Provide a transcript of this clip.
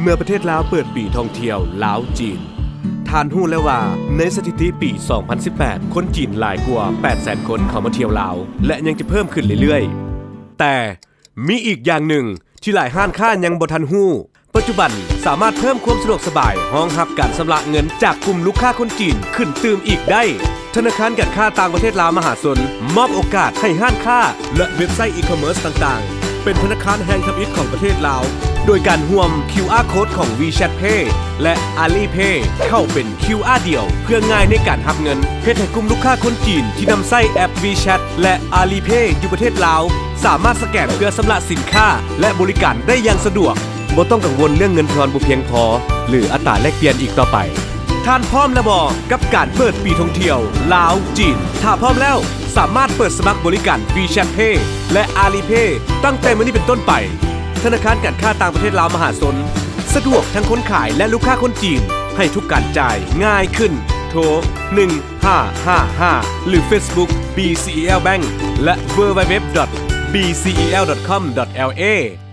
ເມື່ອປະເທດລາວເປີດປີທ່ອງທ່ຽວລາວ-ຈີນ, ທ່ານຮູ້ແລ້ວວ່າໃນສະຖິຕິປີສອງພັນສິບແປດ ຄົນຈີນຫຼາຍກວ່າແປດແສນຄົນເຂົ້າມາທ່ຽວລາວ ແລະ ຍັງຈະເພີ່ມຂຶ້ນເລື້ອຍໆ. ແຕ່ມີອີກຢ່າງໜຶ່ງທີ່ຫຼາຍຮ້ານຄ້າຍັງບໍ່ທັນຮູ້, ປັດຈຸບັນສາມາດເພີ່ມຄວາມສະດວກສະບາຍຮອງຮັບການຊຳລະເງິນຈາກກຸ່ມລູກຄ້າຄົນຈີນຂຶ້ນຕື່ມອີກໄດ້. ທະນາຄານການຄ້າຕ່າງປະເທດລາວມະຫາຊົນ ມອບໂອກາດໃຫ້ຮ້ານຄ້າ ແລະ ເວັບໄຊອີຄອມເມີສຕ່າງໆ ເປັນທະນາຄານແຫ່ງທຳອິດຂອງປະເທດລາວ ໂດຍການຮ່ວມຄິວອາໂຄດຂອງ WeChat Pay ແລະ Alipay ເຂົ້າເປັນຄິວອາດຽວ ເພື່ອງ່າຍໃນການຮັບເງິນ, ເຮັດໃຫ້ກຸ່ມລູກຄ້າຄົນຈີນທີ່ນຳໃຊ້ແອັບ WeChat ແລະ Alipay ຢູ່ປະເທດລາວ ສາມາດສະແກນເພື່ອຊຳລະສິນຄ້າ ແລະ ບໍລິການໄດ້ຢ່າງສະດວກ, ບໍ່ຕ້ອງກັງວົນເລື່ອງເງິນທອນບໍ່ພຽງພໍ ຫຼື ອັດຕາແລກປ່ຽນອີກຕໍ່ໄປ. ທ່ານພ້ອມແລ້ວບໍ່ກັບການເປີດປີທ່ອງທ່ຽວລາວ-ຈີນ? ຖ້າພ້ອມແລ້ວ, ສາມາດເປີດສະໝັກບໍລິການ WeChat Pay ແລະ Alipay ຕັ້ງແຕ່ມື້ນີ້ເປັນຕົ້ນໄປ. ທະນາຄານການຄ້າຕ່າງປະເທດລາວມະຫາຊົນ ສະດວກທັງຄົນຂາຍ ແລະ ລູກຄ້າຄົນຈີນ, ໃຫ້ທຸກການຈ່າຍງ່າຍຂຶ້ນ. ໂທ ໜຶ່ງຫ້າຫ້າຫ້າ ຫຼື Facebook BCEL Bank ແລະ www.bcel.com.la.